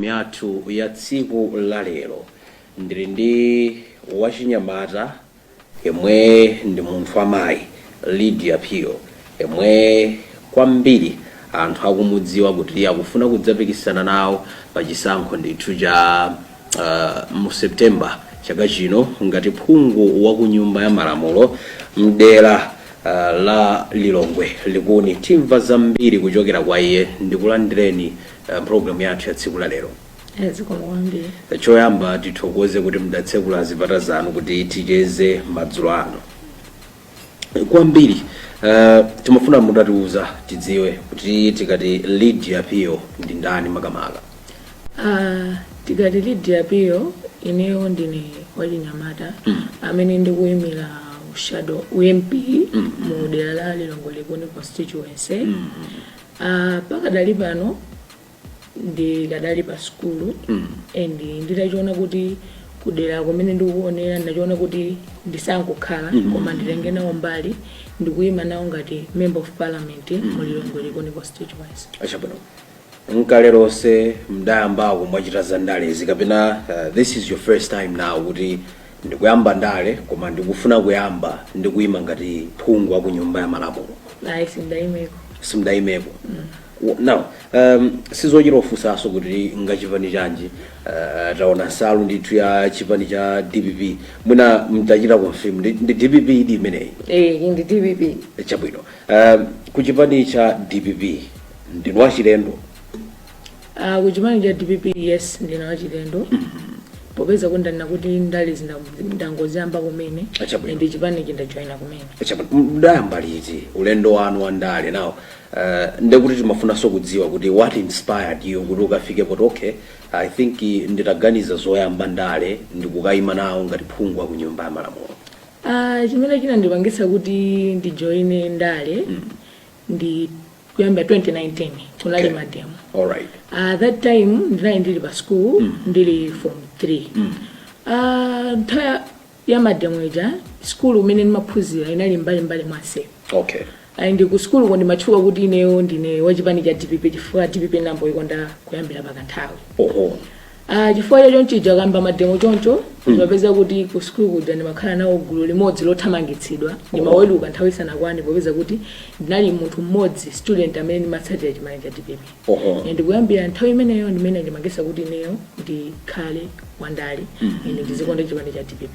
Yathu ya tsiku la lero, ndili ndi wachinyamata yemwe ndi munthu amayi Lydia Phiri, yemwe kwambiri anthu akumudziwa kuti akufuna kudzapikisana nawo pa chisankho ndithu cha mu September chaka chino ngati phungu wa ku Nyumba ya Malamulo mdera la Lilongwe Likuni. Timva zambiri kuchokera kwa iye. Ndikulandireni program yathu ya tsiku la lero. Zikomo kwambiri. Choyamba tithokoze kuti mudatsekula zipata zanu kuti ticheze madzulo ano. Kwambiri timafuna mutatiuza tidziwe kuti tikati Lydia Phiri ndi ndani makamaka? Tikati Lydia Phiri, ineyo ndine wachinyamata amene ndikuyimira shadow MP mu dera la Lilongwe Likuni constituency. Pakadali pano ndikadali pa sukulu and nditachiona kuti kudera kumene ndikuonera, ndachiona kuti ndisangokhala koma nditenge nawo mbali, ndikuyima nawo ngati member of parliament mu Lilongwe Likuni constituency. Chabwino. Nkale lonse mdayambako mwachita za ndalezi, kapena this is your first time now kuti ndikuyamba ndale koma ndikufuna kuyamba ndikuyima ngati phungu wa ku Nyumba ya Malamulo? Ayi, sindayimeko. Simudayimeko. Now sizochita ofunsanso kuti ngachipani chanji. Taona nsalu ndithu ya chipani cha DPP. Mwina mtachita confirm, ndi DPP idi imeneyi? Eh, ndi DPP. Chabwino. Ku chipani cha DPP ndinu wachilendo? Ku chipani cha DPP, yes, ndine wachilendo popeza kuti ndanena kuti ndale ndangoziyamba kumene. Chabwino. Ndi chipani chindajoyina kumene. Chabwino. Mudayamba liti ulendo wanu wa ndale? Now ndekuti timafunanso kudziwa kuti what inspired you kuti ukafike poti, okay, I think nditaganiza zoyamba ndale ndikukayima nawo ngati phungu wa ku Nyumba ya Malamulo? Chimene chinandipangitsa kuti ndijoyine ndale ndi kuyamba 2019 kunali mademo. That time ndinali ndili pa school, ndili form 3. Nthawi ya mademo ija, school umene ndimaphunzira inali mbali mbali mwa msewu. And ku school ko ndimatchuka kuti ineyo ndine wachipani cha DPP, chifukwa DPP ndamboikonda kuyambira pakanthawi. Chifukwa cha chonchija, kamba mademo choncho, ndimapeza kuti ku school kuja ndimakhala nawo gulu limodzi lothamangitsidwa. Ndimaweruka nthawi isanakwane popeza kuti ndinali munthu mmodzi, student amene ndimatsatira chipani cha DPP. And kuyambira nthawi imeneyo ndimene ndimangesa kuti ineyo ndikhale wandale and ndizikonda chipani cha DPP.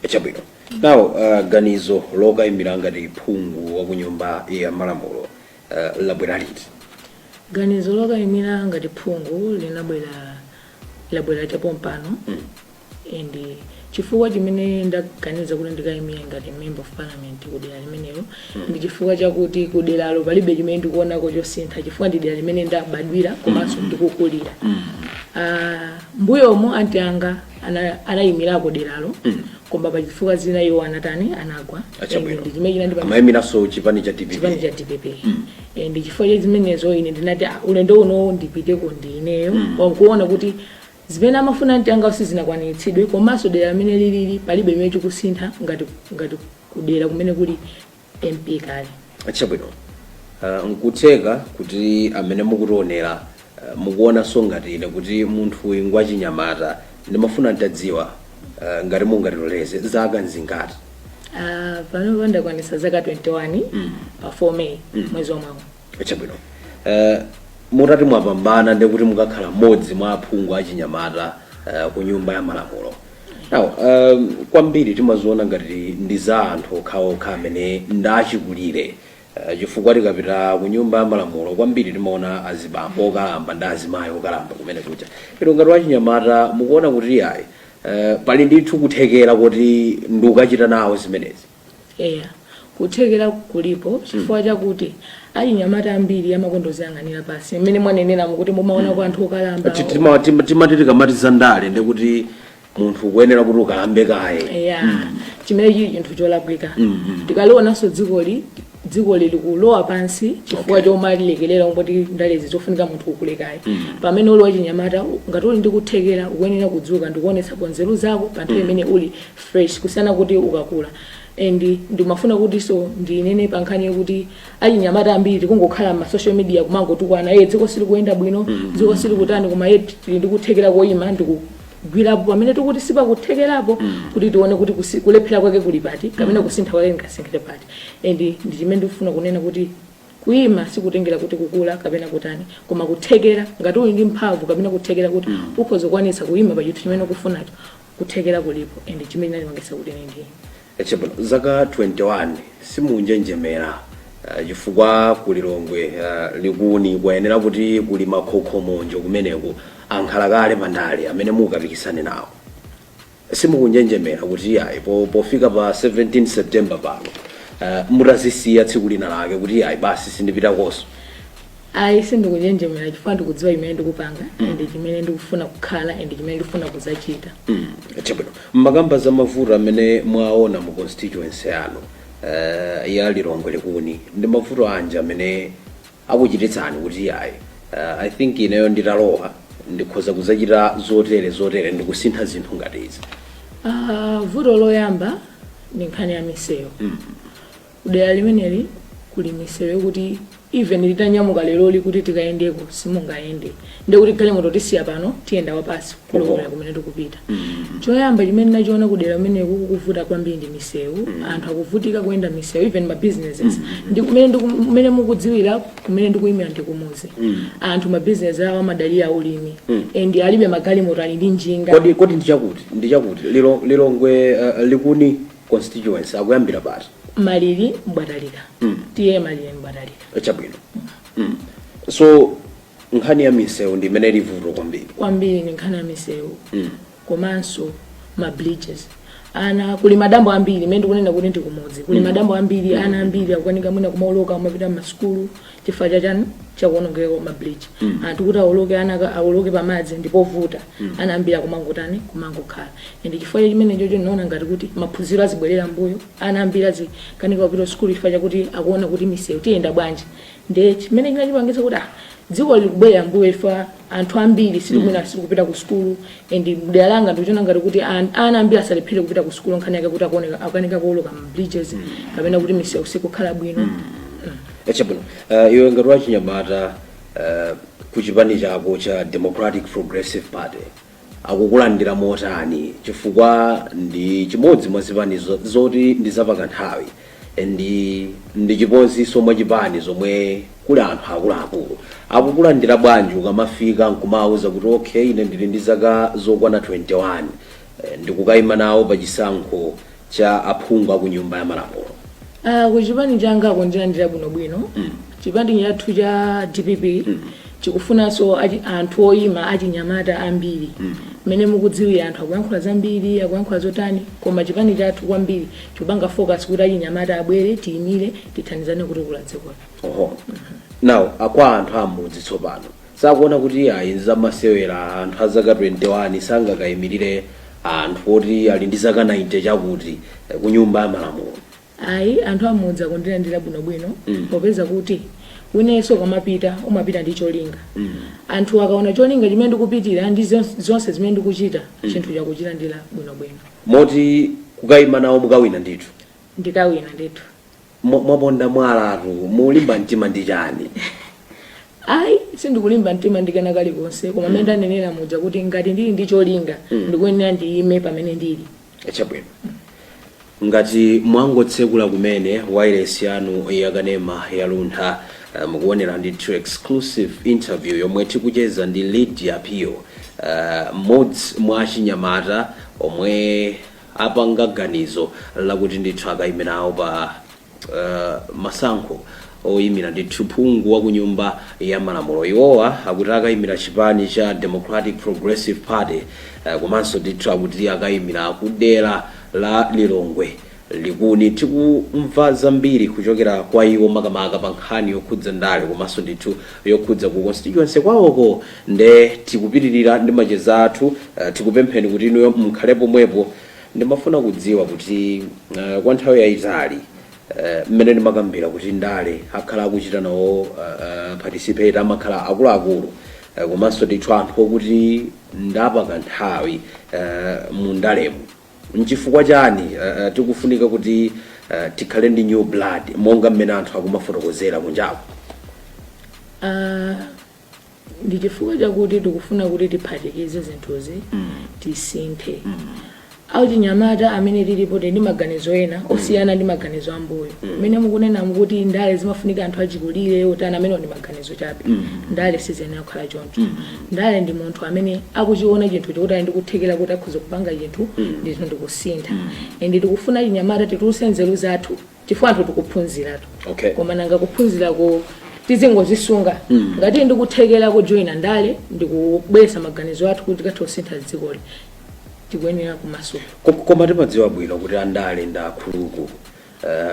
Chabwino. Now ganizo lokayimira ngati phungu wa ku Nyumba ya Malamulo labwera liti? Ganizo lokayimira ngati phungu linabwera, labwera chapompano. And chifukwa chimene ndaganiza kuti ndikayimire ngati member of parliament kudera limenelo ndi chifukwa chakuti kuderalo palibe chimene ndikuonako chosintha, chifukwa ndi dera limene ndabadwira komanso ndikukulira. Mbuyomo anti anga anayimirako deralo, koma pachifukwa zina iwo anatani, anagwa. Chabwino. And ndi chimene chinandipangitsa Amayimiranso chipani cha DPP? Chipani cha DPP. Ndi chifukwa cha zimenezo ine ndinati, ah, ulendo uno ndipiteko ndi ineyo, kuona kuti zimene amafuna anti anga sizinakwaniritsidwe, komanso dera limene lilili palibe limene chikusintha ngati kudera kumene kuli MP kale. Chabwino. Nkutheka kuti amene mukutionera mukuonanso ngati ine kuti munthu uyu ngwachinyamata. Ndimafuna ntadziwa, ngati mungatiloleze, zaka nzingati? Panopo ndakwanitsa zaka 21 pa 4 May mwezi omwewo. Chabwino. Mutati mwapambana, ndekuti mukakhala mmodzi mwa aphungu achinyamata ku Nyumba ya Malamulo. Now kwambiri timaziona ngati ndi za anthu okhaokha amene ndachikulire, chifukwa tikapita ku Nyumba ya Malamulo kwambiri timaona azibambo okalamba ndi azimayi okalamba kumene kuja. Ino ngati wachinyamata, mukuona kuti ayi, pali ndithu kuthekera kuti ndikukachita nawo zimenezi? Eya, kuthekera kulipo, chifukwa chakuti achinyamata ambiri amakonda kuziyang'anira pasi mmene mwanenera mukuti mumaona kwa anthu okalamba. Timati tikamati za ndale, ndekuti munthu ukuyenera kuti ukalambe kaye. Eya, chimene chili chinthu cholakwika. Tikalionanso dzikoli likulowa pansi chifukwa chomalilekelera ungoti ndalezi zofunika munthu ukulekayi, pamene uli wachinyamata, ngati uli ndi kuthekera, ukuyenera kudzuka ndikuonetsa nzeru zako pa nthawi imene uli fresh, kusiyana kuti ukakula. And ndimafuna kuti so ndinene pa nkhani yokuti achinyamata ambiri tikungokhala ma social media kumangotukwana, "Ye, dziko silikuyenda bwino, dziko silikutani," koma ye tili ndikuthekera koyima ndikugwirapo pamene tikuti sipakuthekerapo, kuti tione kuti kulephera kwake kuli pati kapena kusintha kwake ngasinthire pati. And ndi chimene ndikufuna kunena kuti kuyima sikutengera kuti kukula kapena kutani, koma kuthekera. Ngati uli ndi mphamvu kapena kuthekera kuti ukhoza kukwanitsa kuyima pa chinthu chimene ukufunacho, kuthekera kulipo. And chimene chinandipangitsa kuti ine ndiye Chabwino, zaka 21 simunjenjemera, chifukwa kulilongwe Likuni kwayenera kuti kuli makhokhomonjo kumeneko ankhala kale pandale amene mukapikisane nawo. Simukunjenjemera kuti ayi, pofika pa 17 September pano mutazisiya tsiku lina lake kuti ayi, basi, sindipitakonso? Ayi, sindikujenjemera chifukwa ndikudziwa chimene ndikupanga and chimene ndikufuna kukhala and chimene ndikufuna kuzachita. Chabwino, mmakamba za mavuto amene mwaona mu constituency yanu ya Lilongwe Likuni. Ndi mavuto anji amene akuchititsani kuti ayi, I think ineyo nditalowa ndikhoza kuzachita zotere zotere, ndikusintha zinthu ngati izi? Vuto loyamba ndi nkhani ya misewu. Kudera limeneli kuli misewu yokuti even litanyamuka leroli kuti tikayendeko simungayende, ndekuti galimoto tisiya pano, tiyenda wapasi kulowera kumene tikupita. Choyamba chimene ndachiona kudera kumeneku kukuvuta kwambiri ndi misewu. Anthu akuvutika kuyenda misewu, even ma businesses. Ndi kumene kumene mukudziwira kumene ndikuyimira ndi kumuzi. Anthu ma business awo amadalira ulimi and alibe magalimoto, ali ndi njinga. Kodi ndichakuti Lilongwe Likuni constituency akuyambira pati? Malili Mbwatalika, tiye Malili Mbwatalika. Chabwino. So nkhani ya misewu ndi imene ili vuto kwambiri? Kwambiri ndi nkhani ya misewu, komanso ma bridges. Ana kuli madambo ambiri. Imene ndikunena kuti ndi kumudzi kuli madambo ambiri, ana ambiri akukanika mwina kumaoloka kumapita mmasukulu chifukwa chachani? Chakuonongeka ma bridge. Anthu kuti awoloke, ana awoloke pamadzi ndipovuta. Ana ambiri akumangotani? Kumangokhala. And chifukwa chimene chocho ndinaona ngati kuti maphunziro azibwerera mbuyo, ana ambiri azikanika kupita sukulu chifukwa chakuti akuona kuti misewu tiyenda bwanji. Nde chimene chinachipangitsa kuti dziko likubwerera mbuyo chifukwa anthu ambiri sitikumwina sitikupita ku sukulu. And dera langa ndikuchiona ngati kuti ana ambiri asalephere kupita ku sukulu, nkhani yake kuti akuoneka akukanika kuoloka ma bridges kapena kuti misewu sikukhala bwino. Chabwino, iwe ngati wachinyamata, ku chipani chako cha Democratic Progressive Party akukulandira motani? Chifukwa ndi chimodzi mwa zipani zoti ndi zapakanthawi, ndi chimodzinso mwa chipani zomwe kuli anthu akuluakulu. Akukulandira bwanji ukamafika nkumawuza kuti okay, ine ndili ndi zaka zokwana 21, ndikukayima nawo pa chisankho cha aphungu aku Nyumba ya Malamulo? Ku chipani changa akundilandira bwinobwino. Chipani chathu cha DPP chikufunanso anthu oyima achinyamata ambiri. Mmene mukudziwira, anthu akuyankhula zambiri, akuyankhula zotani, koma chipani chathu kwambiri chikupanga focus kuti achinyamata abwere, tiyimire, tithandizane kutukula dziko. Oho, now akwa anthu amudzi tsopano sakuona kuti ayi, zamasewera, anthu a zaka 21 sangakayimirire anthu oti ali ndi zaka 90 chakuti ku Nyumba ya Malamulo? Ayi, anthu amudzi akundilandira bwinobwino, popeza kuti winenso ukamapita umapita ndi cholinga. Anthu akaona cholinga chimene ndikupitira ndi zonse zimene ndikuchita, chinthu chakuchilandira bwinobwino. Moti kukayima nawo mukawina ndithu? Ndikawina ndithu. Mwaponda mwalatu, mulimba mtima ndi chani? Ayi, sindikulimba mtima ndikena kalikonse, koma mmene ndanenera muja kuti ngati ndili ndi cholinga, ndikuyenera ndiyime pamene ndili. Chabwino, ngati mwangotsekula kumene wireless yanu yakanema yaluntha, mukuonera ndithu exclusive interview yomwe tikucheza ndi Lydia Pio, mmodzi mwa achinyamata omwe apanga ganizo lakuti ndithu akayime nawo pa masankho oyimira ndithu phungu wa ku Nyumba ya Malamulo. Iwowa akuti akayimira chipani cha Democratic Progressive Party, komanso ndithu akuti akayimira kudera la Lilongwe Likuni. Tikumva zambiri kuchokera kwa iwo, makamaka pa nkhani yokhudza ndale komanso ndithu yokhudza ku constituency kwawoko. Nde tikupitirira ndi macheza athu. Tikupempheni kuti inuyo mkhale pomwepo. Ndimafuna kudziwa kuti kwa nthawi yayitali, mmene ndimakambira kuti ndale akhala akuchita nawo participate amakhala akuluakulu, komanso ndithu anthu okuti ndapakanthawi mu ndalemo, nchifukwa chani tikufunika kuti Tikhale ndi new blood monga mmene anthu akumafotokozera kunjaku. Ndi chifukwa chakuti tikufuna kuti tiphatikize zinthuzi, tisinthe. Achinyamata amene tilipo tili ndi maganizo ena osiyana ndi maganizo ambuyo mmene mukunena mukuti ndale zimafunika anthu achikulire otani. Amene ndi maganizo chabe. Ndale siziyenera kukhala choncho. Ndale ndi munthu amene akuchiona chinthu chokuti ali ndi kuthekera kuti akhoza kupanga chinthu ndithu ndikusintha. And tikufuna achinyamata titulutse nzeru zathu chifukwa anthu tikuphunziratu. Koma nanga kuphunzirako tizingozisunga? Ngati ndikuthekera kujoyina ndale ndikubweretsa maganizo athu kuti tikathe kusintha dzikoli, tikuyenera kumasuka. Koma timadziwa bwino kuti andale ndi akhuluku.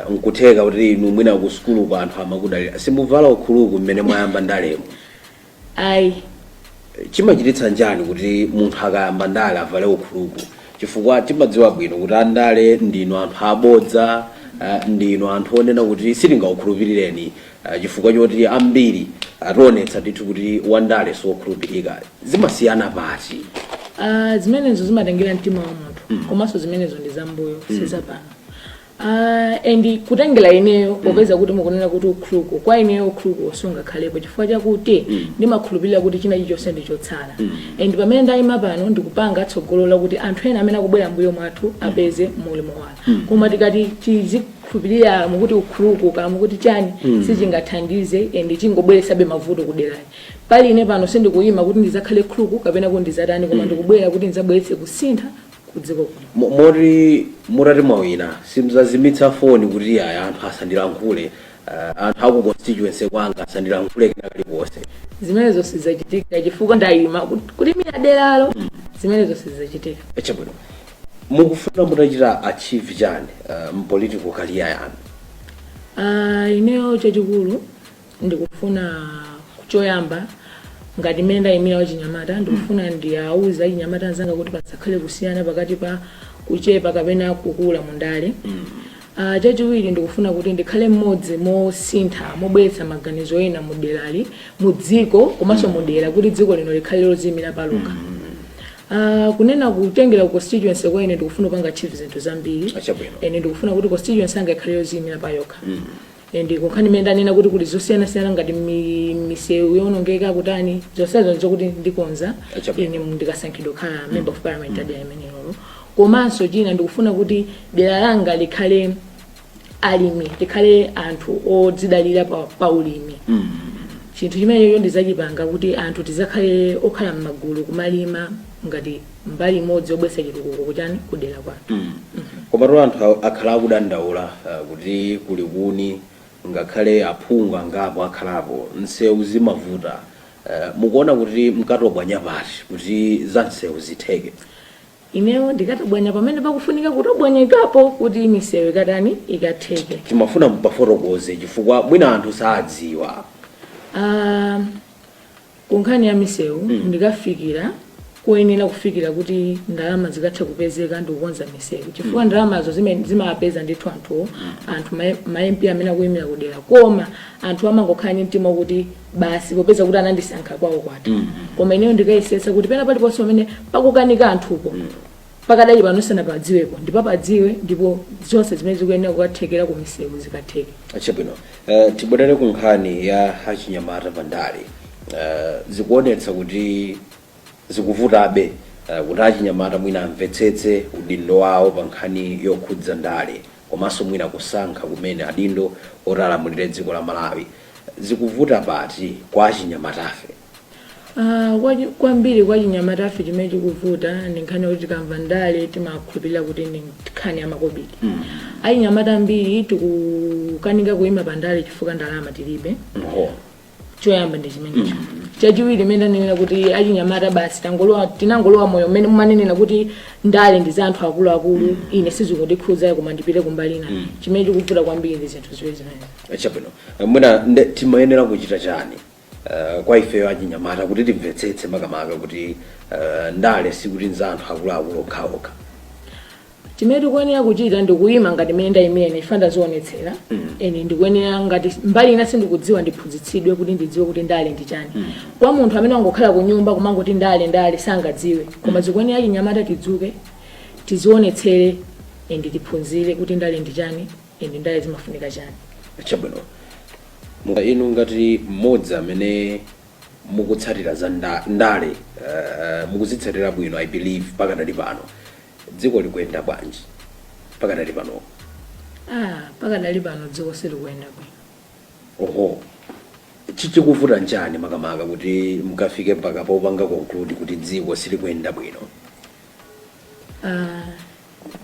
Nkutheka kuti inu mwina ku sukuluko anthu amakudalira, simuvala ukhuluku mmene mwayamba ndalemo? Ayi. Chimachititsa njani kuti munthu akayamba ndale avale ukhuluku? Chifukwa timadziwa bwino kuti andale ndinu anthu abodza, ndinu anthu onena kuti sitingakukhulupirireni, chifukwa choti ambiri ationetsa ndithu kuti wandale siwokhulupirika. Zimasiyana pati? Zimenezo zimatengera mtima wa munthu, komanso zimenezo ndi zambuyo, sizapano. And kutengera ineyo, popeza kuti mukunena kuti ukhuluku, kwa ineyo ukhuluku sungakhalepo chifukwa chakuti ndimakhulupirira kuti china chilichonse ndi chotsala. And pamene ndayima pano ndikupanga tsogolo lakuti anthu ena amene akubwera mbuyo mwathu apeze mulimo wala. Koma tikati tizikhulupirira mukuti ukhuluku kaya mukuti chani, sichingathandize and chingobweretsabe mavuto kuderali. Pali ine pano sindikuyima kuti ndizakhale khuluku kapena kuti ndizatani, koma ndikubwera kuti ndizabweretse kusintha ku dziko kuno. Moti mutati mwawina simzazimitsa foni kuti aya anthu asandilankhule, anthu aku constituency kwanga asandilankhule kena kalikonse? Zimenezo sizachitika chifukwa ndayima kulimira deralo. Zimenezo sizachitika. Chabwino, mukufuna mutachita achieve chani mpolitical career yanu? Ineyo chachikulu ndikufuna, choyamba, ngati mmene ndayimira wachinyamata, ndikufuna ndiyauze achinyamata anzanga kuti pasakhale kusiyana pakati pa kuchepa kapena kukula mundale. Chachiwiri, ndikufuna kuti ndikhale mmodzi mosintha, mobweretsa maganizo ena mu derali, mu dziko komanso mu dera, kuti dziko lino likhale loziyimira palokha. Kunena kutengera ku constituency kwa ine, ndikufuna kupanga achieve zinthu zambiri. Ene ndikufuna kuti constituency yanga ikhale yoziyimira payokha. And kunkhani imene ndanena kuti kuli zosiyanasiyana ngati misewu yowonongeka, kutani, zonsezo nzokuti ndikonza ine ndikasankhidwa kukhala member of parliament adera imenelolo. Komanso china, ndikufuna kuti dera langa likhale alimi, likhale anthu odzidalira pa ulimi. Chinthu chimenecho ndizachipanga kuti anthu tizakhale okhala m'magulu kumalima ngati mbali imodzi yobweretsa chitukuko kuchani, kudera kwathu. Komatu anthu akhala akudandaula kuti kuli kuni, ngakhale aphungu angapo akhalapo, nsewu zimavuta. Mukuona kuti mkatobwanya pati kuti za nsewu zitheke? Ineyo ndikatobwanya pamene pakufunika kutobwanyikapo kuti misewu ikatani, ikatheke. Timafuna mupafotokoze chifukwa mwina anthu sadziwa. Ku nkhani ya misewu, ndikafikira kuyenera kufikira kuti ndalama zikathe kupezeka ndikukonza misewu, chifukwa ndalamazo zimapeza ndithu anthuwo, anthu ma MP amene akuyimira kudera, koma anthu amangokhala ndi mtima kuti basi, popeza kuti anandisankha, kwawo kwatha. Koma ineyo ndikayesetsa kuti pena paliponse pamene pakukanika anthupo pakadali pano sanapadziwepo, ndipo padziwe, ndipo zonse zimene zikuyenera kukathekera ku misewu zikatheke. Chabwino, tibwerere ku nkhani ya achinyamata pandale. Zikuonetsa kuti zikuvutabe kuti achinyamata mwina amvetsetse udindo wawo pa nkhani yokhudza ndale, komanso mwina kusankha kumene adindo oti alamulire dziko la Malawi. Zikuvuta pati kwa achinyamatafe? Kwambiri kwa chinyamatafe, chimene chikuvuta ndi nkhani yoti tikamva ndale timakhulupirira kuti ndi nkhani ya makobidi. Achinyamata ambiri tikukanika kuyima pa ndale chifukwa ndalama tilibe. Choyamba ndi chimenecho. Chachiwiri, imene ndanenera kuti achinyamata basi tangolowa, tinangolowa moyo mmene mumanenera kuti ndale ndi za anthu akuluakulu, ine sizikundikhudza, koma ndipite kumbali ina. Chimene chikuvuta kwambiri ndi zinthu ziwiri zimenezi. Chabwino. Mwina timayenera kuchita chani kwa ifeyo achinyamata kuti timvetsetse makamaka kuti ndale sikuti nza anthu akuluakulu okhaokha? Chimene tikuyenera kuchita ndikuyima ngati mmene ndayimira ine, ifa ndazionetsera. Ene ndikuyenera, ngati mbali ina sindikudziwa, ndiphunzitsidwe kuti ndidziwe kuti ndale ndi chani. Kwa munthu amene wangokhala ku nyumba kumangoti ndale ndale, sangadziwe. Koma zikuyenera achinyamata tidzuke, tizionetsere and tiphunzire kuti ndale ndi chani. And ndale zimafunika chani. Chabwino. Inu ngati mmodzi amene mukutsatira za ndale, mukuzitsatira bwino, I believe, pakadali pano dziko likuyenda bwanji pakadali pano? Ah, pakadali pano dziko silikuyenda bwino. Oho, chichikuvuta nchani makamaka kuti mukafike mpaka popanga conclude kuti dziko silikuyenda bwino? Ah,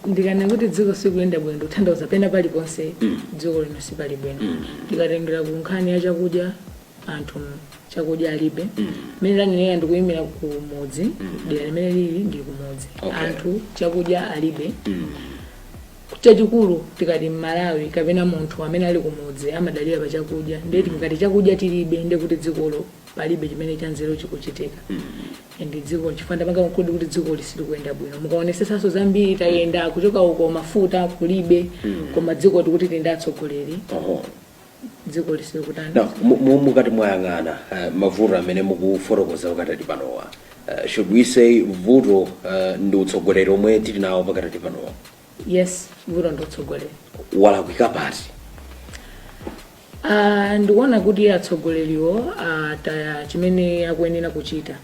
ndikanena kuti dziko sikuyenda bwino, ndikutanthauza pena paliponse dziko lino sipali bwino. Tikatengera ku nkhani ya chakudya, anthu chakudya alibe. Mmene lanenera, ndikuyimira ku mudzi, dera limene lili ndi kumudzi. Anthu chakudya alibe. Chachikulu tikati Mmalawi kapena munthu amene ali kumudzi amadalira pa chakudya, ndeti ngati chakudya tilibe, ndekuti dzikolo palibe chimene chanzeru chikuchitika. And dziko, chifukwa ndapanga conclude kuti dziko silikuyenda bwino, mukaonesesanso zambiri tayenda kuchoka uko, mafuta kulibe, koma dziko tikuti tili ndi atsogoleri. Dziko lisilikutani? Now, mukati mwayang'ana mavuto amene mukufotokoza pakatali panowa, should we say vuto ndi utsogoleri omwe tili nawo pakatali panowa? Yes, vuto ndi utsogoleri. Walakwika pati? Ah, ndikuona kuti atsogoleriwo ataya chimene akuyenera kuchita.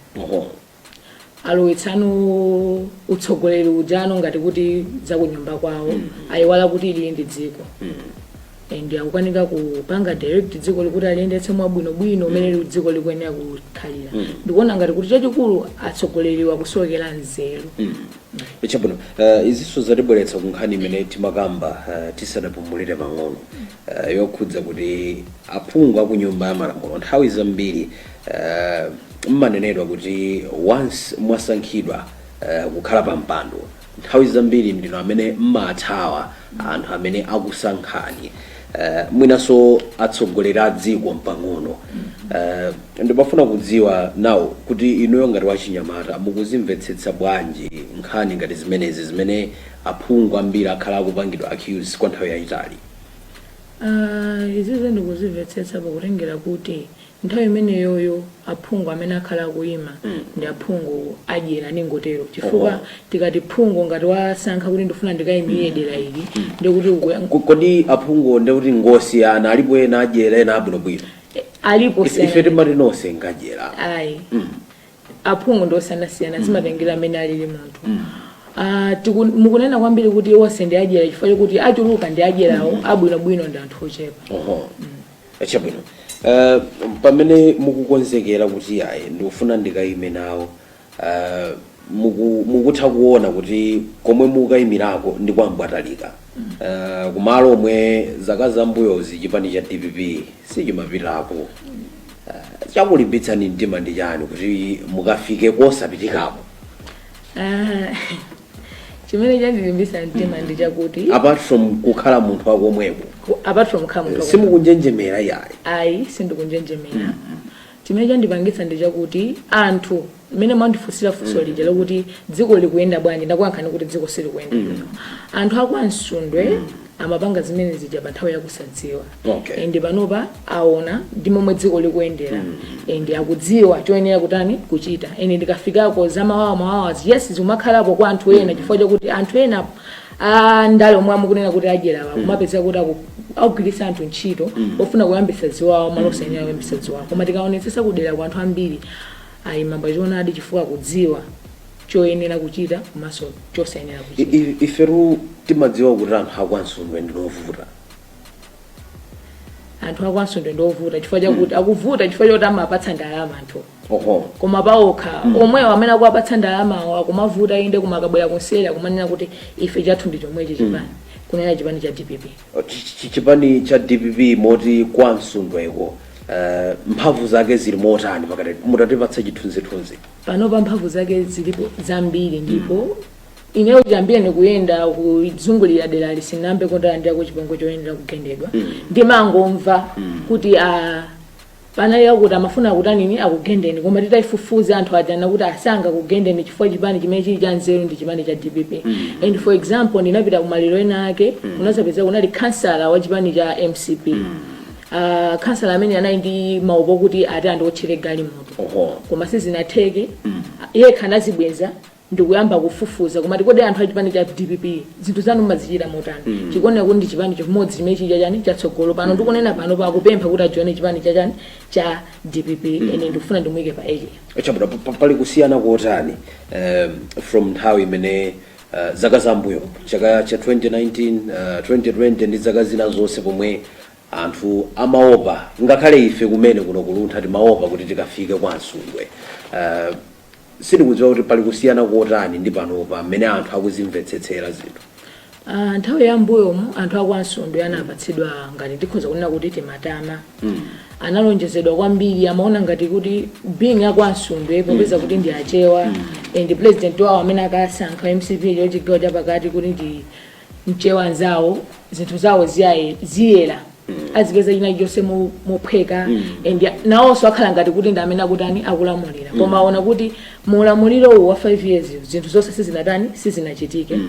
Alowetsano utsogoleri ujano ngati kuti zakunyumba kwawo, ayiwala kuti ili ndi dziko and akukanika kupanga direct dziko likuti aliyendetse mwabwinobwino umene dziko likuyenera kukhalira. Ndikuona ngati kuti chachikulu atsogoleriwa akusowekera nzeru. Chabwino. Izinso zatibweretsa ku nkhani imene timakamba tisadapumulire pang'ono, yokhudza kuti aphungu aku Nyumba ya Malamulo nthawi zambiri mmanenedwa kuti once mwasankhidwa kukhala pa mpando, nthawi zambiri ndino amene mmathawa anthu amene akusankhani, mwinanso atsogoleri a dziko mpang'ono. Ndimafuna kudziwa nawo kuti inuyo ngati wachinyamata mukuzimvetsetsa bwanji nkhani ngati zimenezi zimene aphungu ambiri akhala akupangidwa accuse kwa nthawi yayitali? Ah, izizo ndikuzimvetsetsa pakutengera kuti nthawi imeneyoyo aphungu amene akhala akuyima ndi aphungu adyera, ningotero, chifukwa tikati phungu ngati wasankha kuti ndifuna ndikayimirire dera ili, ndikuti Kodi aphungu ndikuti ngosiyana? Alipo ena adyera, ena abwinobwino? Alipo. Ife timati nonse ngadyera. Ayi, aphungu ndi osiyanasiyana, zimatengera amene alili munthu. Ah, mukunena kwambiri kuti onse ndi adyera chifukwa chokuti achuluka ndi adyerawo, abwinobwino ndi anthu ochepa. Oho, chabwino. Pamene mukukonzekera kuti ayi, ndikufuna ndikayime nawo, mukutha kuona kuti komwe mukayimirako ndi kwambwatalika, kumalo omwe zaka zambuyozi chipani cha DPP sichimapitako, chakulimbitsani mtima ndi chani kuti mukafike kosapitikako? Ah, chimene chandilimbitsa mtima ndi chakuti Apart from kukhala munthu wakomweko. Apart from kukhala munthu wakomweko. Simukunjenjemera yayi? Ayi, sindikunjenjemera. Chimene chandipangitsa ndi chakuti anthu, mmene mwandifunsira funso lija lokuti dziko likuyenda bwanji, ndakuyankhani kuti dziko silikuyenda bwino. Anthu aku Ansundwe amapanga zimene zija pa nthawi yakusadziwa. And panopa aona ndi momwe dziko likuyendera and akudziwa choyenera kutani, kuchita. And ndikafikako, zamawawa mawawa, yes, zimakhalapo kwa anthu ena chifukwa chakuti anthu ena andale omwe amukunena kuti adyerawa kumapezeka kuti akugwiritsa anthu ntchito ofuna kuyambisa ziwawa malo osayenera kuyambisa ziwawa. Koma tikaonetsetsa kudera kwa anthu ambiri ayima pachoonadi chifukwa akudziwa choyenera kuchita komanso chosayenera kuchita. Ifetu timadziwa kuti anthu akwansundwe ndinovuta. Anthu akwansundwe ndiovuta chifukwa chakuti akuvuta chifukwa choti amapatsa ndalama anthu. Koma paokha omwewo amene akuwapatsa ndalamawo akumavuta inde, koma akabwera kunseri akumanena kuti ife chathu ndi chomwechi chipani, kunena chipani cha DPP. Chipani cha DPP moti kwansundweko mphamvu zake zili motani pakati? Mutatipatsa chithunzithunzi. Panopa mphamvu zake zilipo zambiri, ndipo ineyo chiyambire ndikuyenda kuzungulira dera lisinambe kondalandira chipongwe choyenera kugendedwa. Ndimangomva kuti a panali akuti amafuna akutanini, akugendeni, koma titayifufuza anthu ajana kuti asanga kugendeni chifukwa chipani chimene chili cha nzeru ndi chipani cha DPP. And for example, ndinapita kumaliro ena ake, kunazapeza kunali kansala wa chipani cha MCP. Kansala amene anali ndi maupo kuti ati andiotchere galimoto, koma sizinatheke, yekha anazibweza. Ndikuyamba kufufuza kumati, kodi anthu achipani cha DPP zinthu zanu mumazichita motani? Chikuoneka kuti ndi chipani chimodzi chimene chija chani chatsogolo pano. Ndikunena pano pakupempha kuti ajoine chipani chachani cha DPP. Ine ndikufuna ndimuyike pa area. Chabwino, pali kusiyana kotani from nthawi imene zaka zambuyo, chaka cha 2019, 2020 ndi zaka zina zonse, pomwe anthu amaopa, ngakhale ife kumene kuno kuluntha timaopa kuti tikafike kwa Nsundwe? Sindikudziwa kuti pali kusiyana kotani ndi panopa mmene anthu akuzimvetsetsera zinthu. Ah, nthawi ya mbuyomu anthu aku Ansundwe anapatsidwa, ngati ndikhoza kunena kuti timatama, analonjezedwa kwambiri. Amaona ngati kuti being aku Ansundwe, popeza kuti ndi Achewa, and president wawo amene akasankha MCP cho chigawo chapakati kuti ndi Mchewa anzawo, zinthu zawo ziyera, azipeza china chonse mophweka, and nawonso akhala ngati kuti ndi amene akutani, akulamulira. Koma aona kuti muulamuliro uwu wa 5 years zinthu zonse sizinatani, sizinachitike.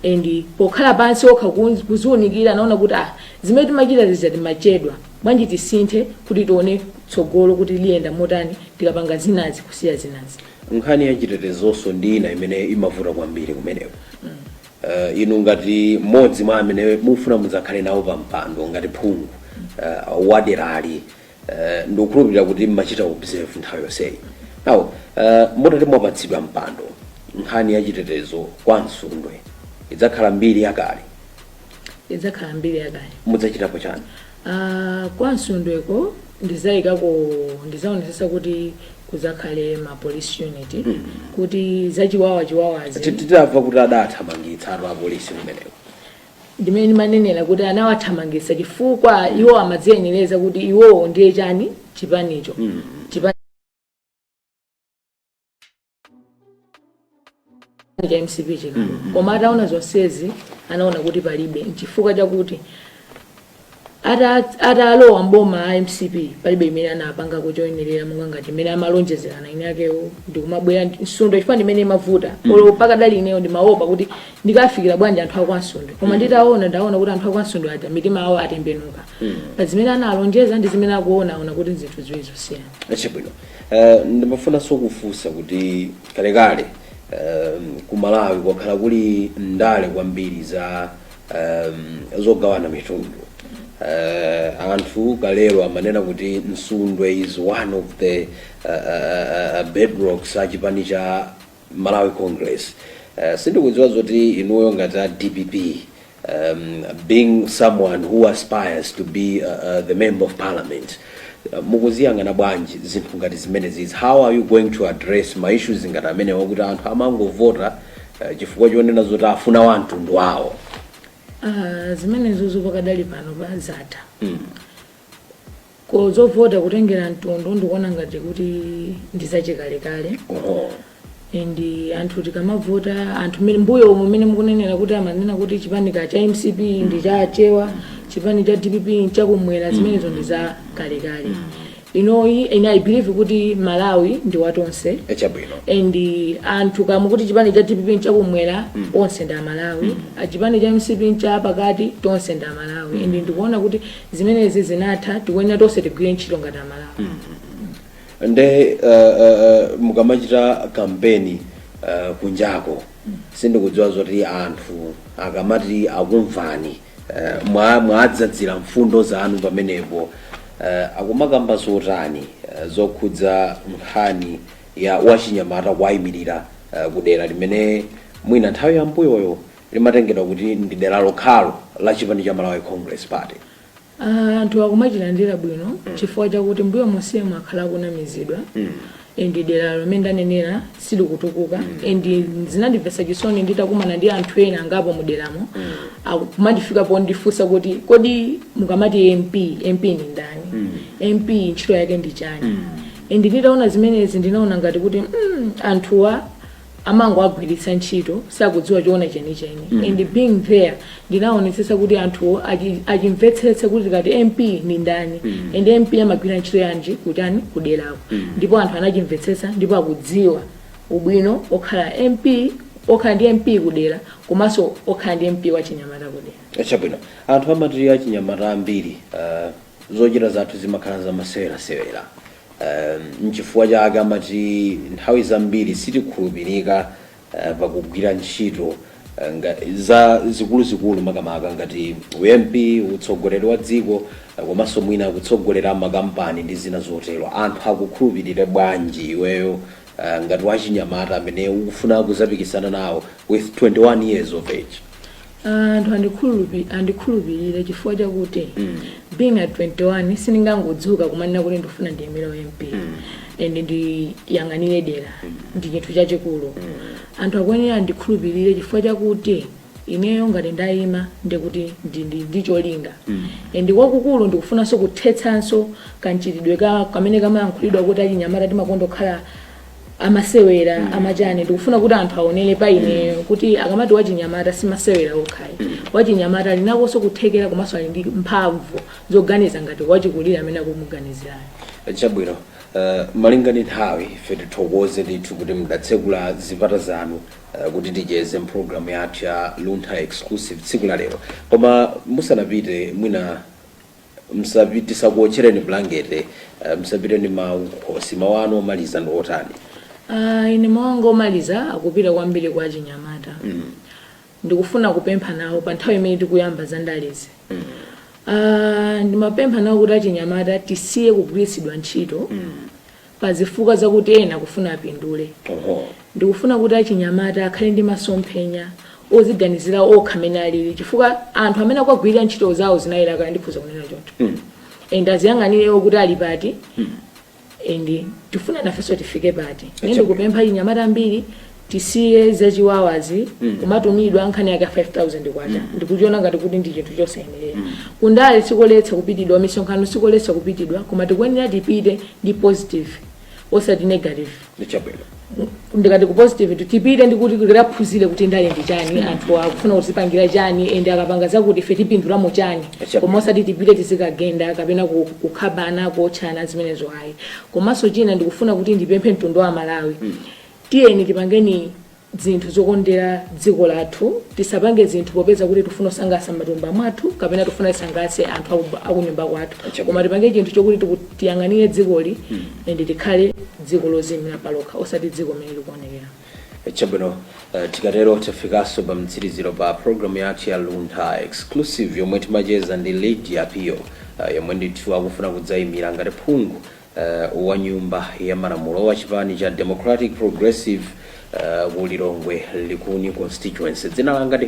And pokhala pansi okha kuziwunikira, anaona kuti ah, zimene timachita zija timachedwa bwanji, tisinthe kuti tione tsogolo kuti liyenda motani tikapanga zinazi kusiya zinazi. Nkhani ya chitetezonso ndi ina imene imavuta kwambiri kumeneko. Inu ngati mmodzi mwa amene mufuna mudzakhale nawo pa mpando ngati phungu waderali, ndikukhulupirira kuti mmachita observe nthawi yonseyi. Now mutati mwapatsidwa mpando, nkhani ya chitetezo kwa Msundwe idzakhala mbiri yakale? Idzakhala mbiri yakale. Mudzachitapo chani? Ah, kwa Msundweko ndizayikako, ndizaonesesa kuti kuzakhale ma police unit kuti zachiwawa chiwawazi. Titamva kuti adathamangitsa atu apolisi kumeneko. Ndimene ndimanenera kuti anawathamangitsa chifukwa iwo amadziyenereza kuti iwowo ndiye chani, chipanicho, chipani cha MCP chikalo. Koma ataona zonsezi anaona kuti palibe, nchifukwa chakuti atalowa mboma a MCP palibe imene anapangako choyenerera monga ngati imene amalonjezerana ine akewo ndikumabwera Msundwe, chifukwa ndimene imavuta. Olo pakadali ineyo ndimaopa kuti ndikafikira bwanji anthu akwa Msundwe. Koma nditaona, ndaona kuti anthu akwa Msundwe aja mitima yawo atembenuka pa zimene analonjeza ndi zimene akuona, aona kuti zinthu ziwiri zosiyana. Chabwino, ndimafunanso kufunsa kuti kalekale ku Malawi kwakhala kuli ndale kwambiri za zogawana mitundu. Anthu kalero amanena kuti Msundwe is one of the bedrocks a chipani cha Malawi Congress. Sindikudziwa zoti inuyo ngati a DPP, being someone who aspires to be the member of parliament, mukuziyang'ana bwanji zinthu ngati zimenezi? How are you going to address ma issues ngati amenewa, kuti anthu amangovota chifukwa chonena zoti afuna wa mtundu wawo? Ah, zimenezozo pakadali pano pazatha. Ko zovota kutengera mtundu ndikuona ngati kuti ndizachikalekale. And anthu tikamavota, anthu mmene mbuyo umu mmene mukunenera kuti amanena kuti chipani ka cha MCP ndi cha Achewa, chipani cha DPP nchakumwera, zimenezo ndi za kalekale. Inoyi ine I believe kuti Malawi ndi watonse. Chabwino. And anthu kamukuti chipani cha DPP nchakumwera, onse ndi Amalawi. Chipani cha MCP ncha pakati, tonse ndi Amalawi. And ndikuona kuti zimenezi zinatha, tikuyenera tonse tigwire ntchito ngati Amalawi. Nde mukamachita kampeni kunjako, sindikudziwa zoti anthu akamati akumvani, mwadzadzira mfundo zanu pamenepo, akumakamba zotani zokhudza nkhani ya wachinyamata kuwayimirira kudera limene mwina nthawi yambuyoyo limatengedwa kuti ndi dera lokhalo la chipani cha Malawi Congress Party? Ah, anthu akumachilandira bwino chifukwa chakuti mbuyo monsemu akhala akunamizidwa, and dera limene ndanenera silikutukuka. And zinandimvetsa chisoni nditakumana ndi anthu ena angapo muderamo, kumandifika pondifunsa kuti, kodi mukamati MP, MP ni ndani? MP ntchito yake ndi chani? And nditaona zimenezi ndinaona ngati kuti anthuwa amangoagwiritsa ntchito, sakudziwa choona chenicheni. And being there ndinaonetsetsa kuti anthuwo achimvetsetse kuti tikati MP ni ndani, and MP amagwira ntchito yanji kutani, kuderako. Ndipo anthu anachimvetsetsa ndipo akudziwa ubwino okhala MP, okhala ndi MP kudera, komanso okhala ndi MP wachinyamata kudera. Chabwino, anthu amati achinyamata ambiri zochita zathu zimakhala zamasewerasewera, nchifukwa chake amati nthawi zambiri sitikhulupirika. Pakugwira ntchito za zikuluzikulu, makamaka ngati uMP, utsogoleri wa dziko, komanso mwina kutsogolera makampani ndi zina zotero, anthu akukhulupirire bwanji iweyo ngati wachinyamata amene ukufuna kuzapikisana nawo with 21 years of age? Anthu andikhulupirire chifukwa chakuti being at 21 sindingangodzuka kumanena kuti ndifuna ndiyimire MP and ndiyang'anire dera. Ndi chinthu chachikulu. Anthu akuyenera andikhulupirire chifukwa chakuti ineyo ngati ndayima, ndikuti ndi cholinga, and kwakukulu ndikufunanso kuthetsanso kanchitidwe kamene kamayankhulidwa kuti achinyamata timakonda kukhala amasewera, amachani. Ndikufuna kuti anthu aonere pa ineyo kuti akamati wachinyamata simasewera okhayi, wachinyamata ali nakonso kuthekera komanso ali ndi mphamvu zoganiza ngati wachikulire amene akumuganizirayo. Chabwino, malinga ndi nthawi, ife tithokoze ndithu kuti mudatsekula zipata zanu kuti ticheze mpulogalamu yathu ya Luntha Exclusive tsiku la lero. Koma musanapite, mwina msapite tisakuotchereni bulangete, msapite ndi mawu nkhosi. Mawu anu omaliza ndi otani? Ine mawu anga omaliza akupita kwambiri kwa achinyamata. Ndikufuna kupempha nawo pa nthawi imene tikuyamba za ndalezi. Ndimapempha nawo kuti achinyamata tisiye kugwiritsidwa ntchito pa zifukwa zakuti ena kufuna apindule. Ndikufuna kuti achinyamata akhale ndi masomphenya oziganizira okha amene alili, chifukwa anthu amene akugwirira ntchito zawo zinayera kale, ndikhuza kunena choncho, and aziyang'anirewo kuti ali pati and tifuna nafenso tifike pati. Ine ndikupempha achinyamata ambiri tisiye zachiwawazi, kumatumidwa nkhani yake 5000 kwacha. Ndikuchiona ngati kuti ndi chinthu chosayenerera. Kundale sikoletsa kupitidwa, misonkhano sikoletsa kupitidwa, koma tikuyenera tipite ndi positive osati negative. Chabwino. Ndikati ku positive, tipite ndikuti tikaphunzire kuti ndale ndi chani, anthu akufuna kutipangira chani, ende akapanga zakuti ife tipindulamo chani. Koma osati tipite tizikagenda kapena kukhabana, kuotchana, zimenezo ayi. Komanso china, ndikufuna kuti ndipemphe mtundu wa Malawi, tiyeni tipangeni zinthu zokondera dziko lathu. Tisapange zinthu popeza kuti tifuna kusangalatsa matumba mwathu kapena tifuna tisangalatse anthu akunyumba kwathu, koma tipange chinthu chokuti tiyang'anire dzikoli and tikhale dziko lozimira palokha, osati dziko limene likuonekera. Chabwino, tikatero tafikanso pa mtsiriziro pa programu yathu ya Luntha Exclusive yomwe timacheza ndi Lydia Pio, yomwe ndithu akufuna kudzayimira ngati phungu wa Nyumba ya Malamulo wa chipani cha Democratic Progressive ku Lilongwe Likuni constituency. Dzina langa ndi